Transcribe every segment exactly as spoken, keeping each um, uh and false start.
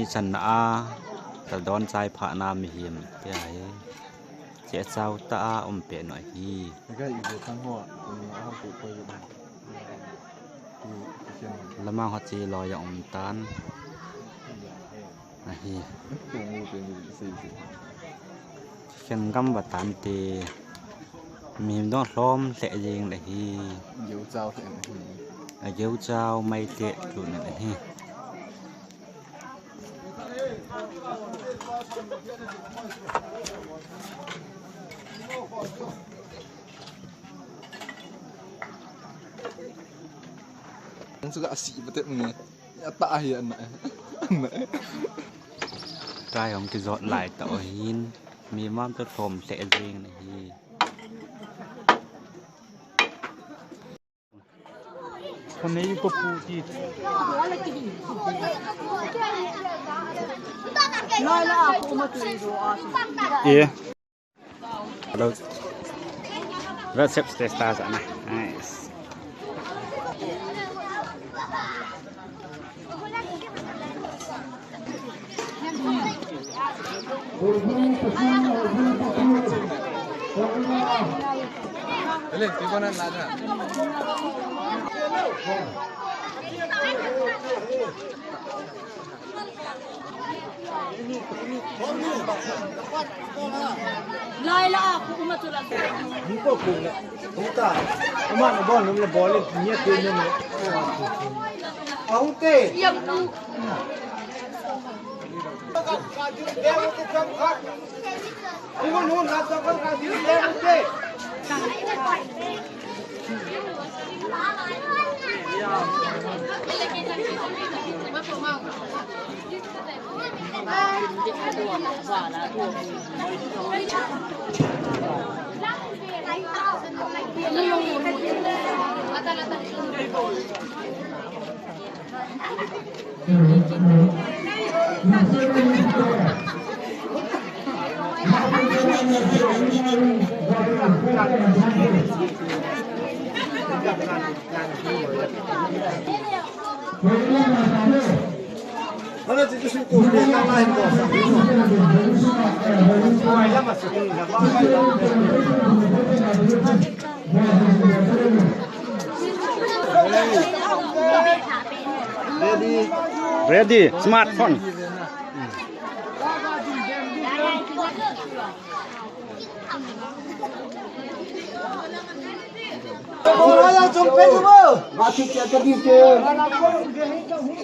Channa a, ka don chai pha na mihem te ahi. Che chau ta a um pe no hi. Ka i ve thang ho, um, a ho pe ko. Lamang ho chi lo ya um tan. Ahi. Khen gam va tan te. Mihem don lhom lheh jeng le hi. Geu chau lheh na hi. A geu chau mai te tu na le hi. Ang suka asi betul ni. Ya tak ahi anak. Anak. Kai hong kijot lai ta o hin. Mi mam to lhom lheh jeng na hi. Khanei ko pu ti. Lai la ko ma tu ro a. Eh. Hello. Let's sip test ta sa na. Nice. Lai la, aku uma tu la. Hingko ko le. Hingka. Uma na bol, num le bol, ni ko ni. Ahute. Ya ku. Ready, smartphone.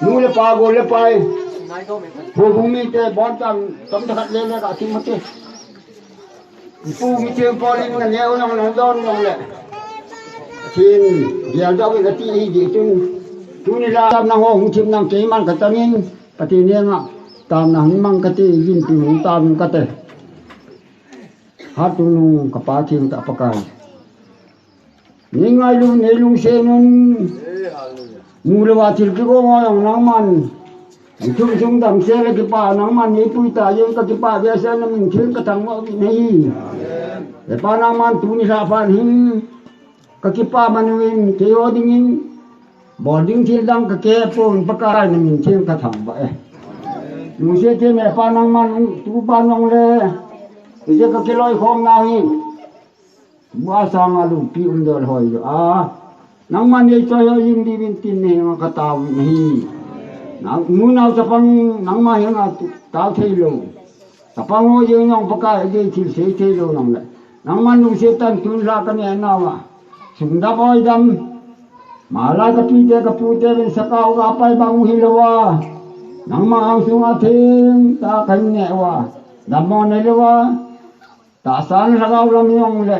Nu le pa, gol le pai. Houbung mite, bon tam, tam takhat le le ka ti mate. Ipu mi te pol in nge u nong nong don nong le. Tin, dia dau in ati hi di tun. Tuni la tam nang ho hung thim nang keiman ka tamin. Pathen henga tam nang mang kati, jin tu hung tam kate. Hatunu ka Pathen ta Pakai. Nei ngailu, nei lungset un. Mu le va thil kigong ho jong nangman. Thum thum damsel le kipah nangman nei pui ta jeng, ka kipah behseh, na min theng ka thangvah u ahi. He Pa, nangman tuni lha phat hin ka kipah man uvin, keiho dingin bol ding thil dang ka kipah pon, Pakai na min theng ka thangvah e. Lungset in He Pa, nangman tu pa nong le, ije ka kiloikhom nau hi. Bu a sanga lupi um dol hoi jo a. Nangman nei choi hoi jing diuvin tin nei henga ka tao u ahi. Nang, nu nao chapang nangma henga tu, tao thei lou. Chapang ho jeng jong Pakai a dei thil sei thei lou nang le. Nangman lungset tah in tun lha ka ne nau a. Sum dam oi dam. Mala ka pi te ka pu te vin sakao ga pai bang u hilou a. Nangma ang sunga theng tah ka hin ne u a. Dammo nei lou a. Tahsan lhagao lam jong le,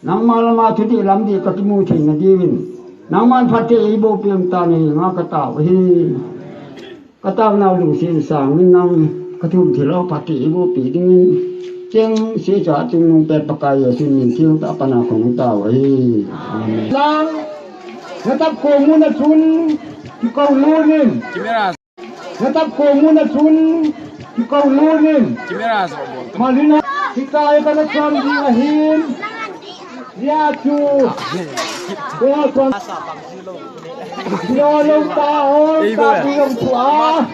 nangma lama thudih lam dih ka kimu theina diuvin, nangman phatthei eiboh peh un tia nei henga ka tao u ahi. Ka taona u lungset sangin nang ka thum thil ho phatthei eiboh peh dingin, cheng se cha chung nung pet Pakai Jesu min theng tah a pat na kong tao u ahi. Amen. Lang, na tap ko mu na chun, ki ko mu nin. Camera. Na tap ko mu na chun, ki ko mu nin. Camera zo bo. Malina, hitia kana cham ding ahin. Nia chu. Ko cham. Lo lo ta o, ei ta bo ya. Ti jong chu a.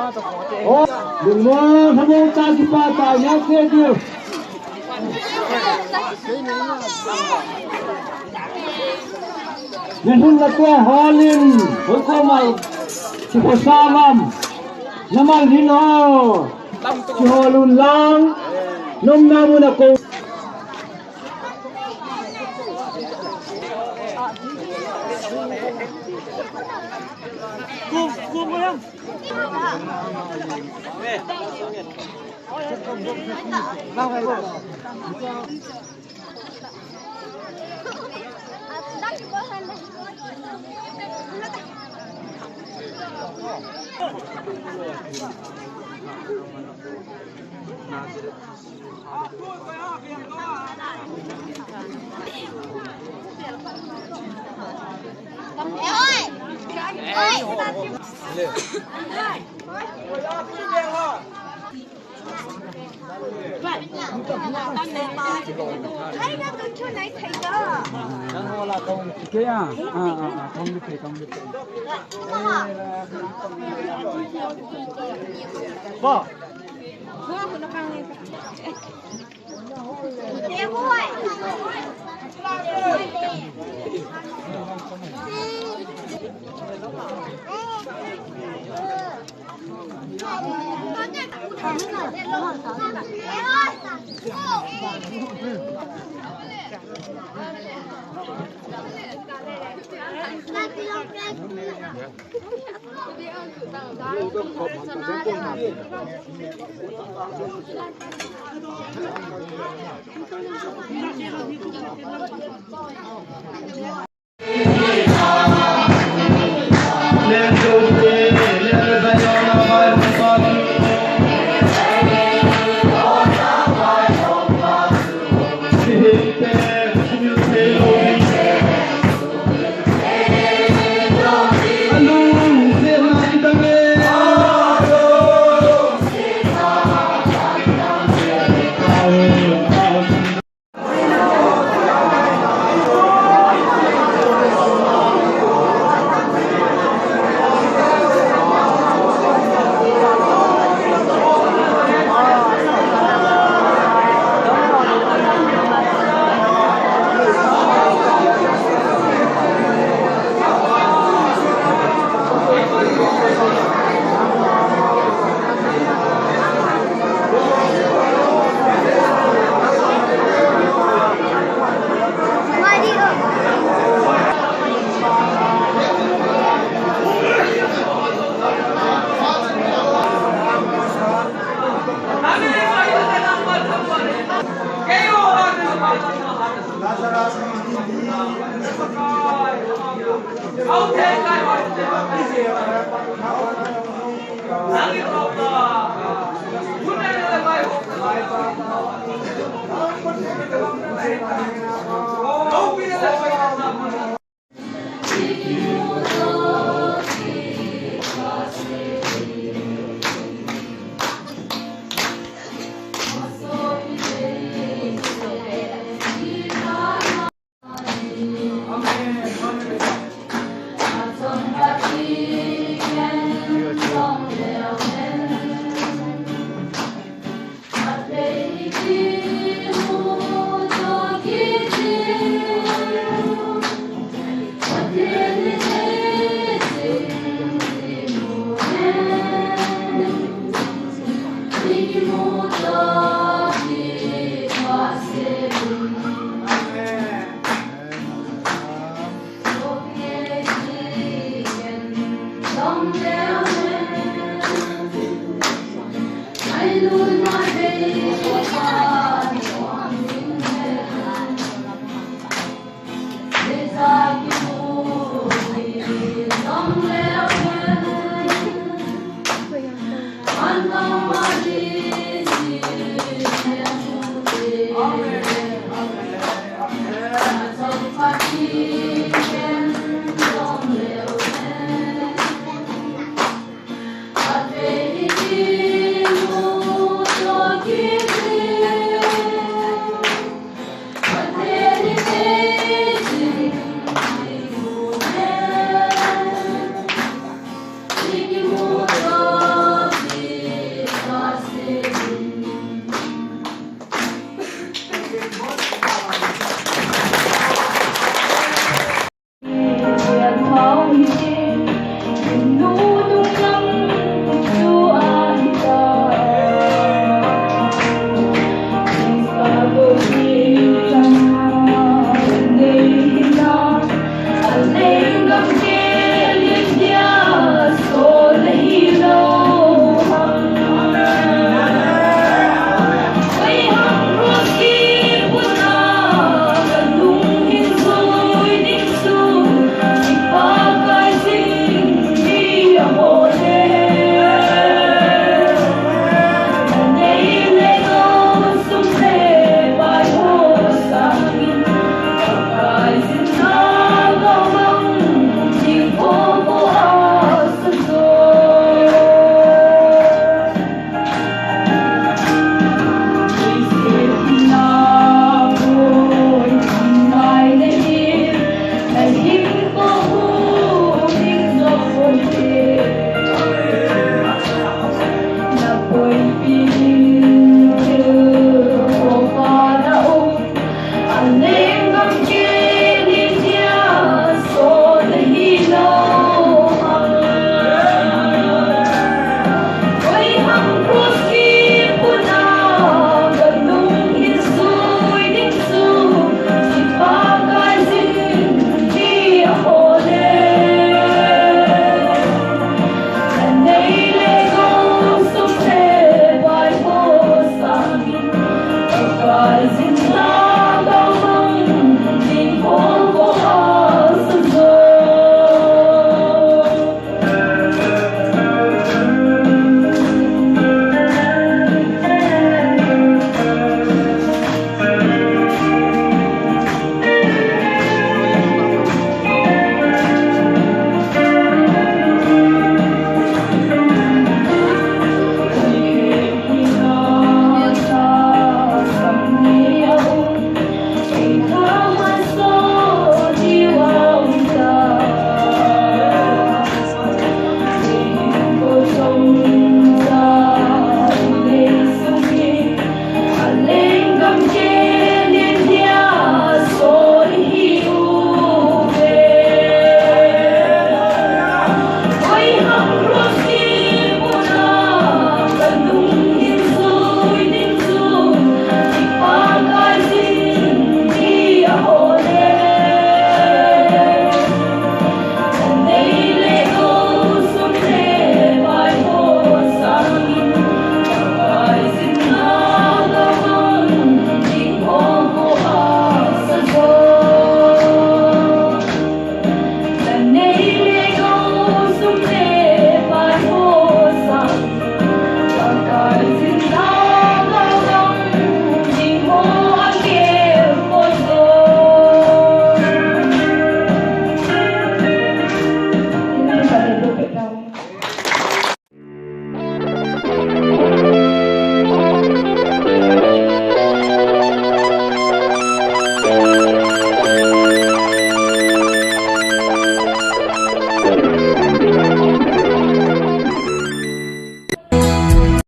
O, lungmong lhamong tah kipah tah in ase diu. Nalhun natoh hol in, hoi koma kikhosa lam. Namal hin o, kihol un lang, nomna mun a ko.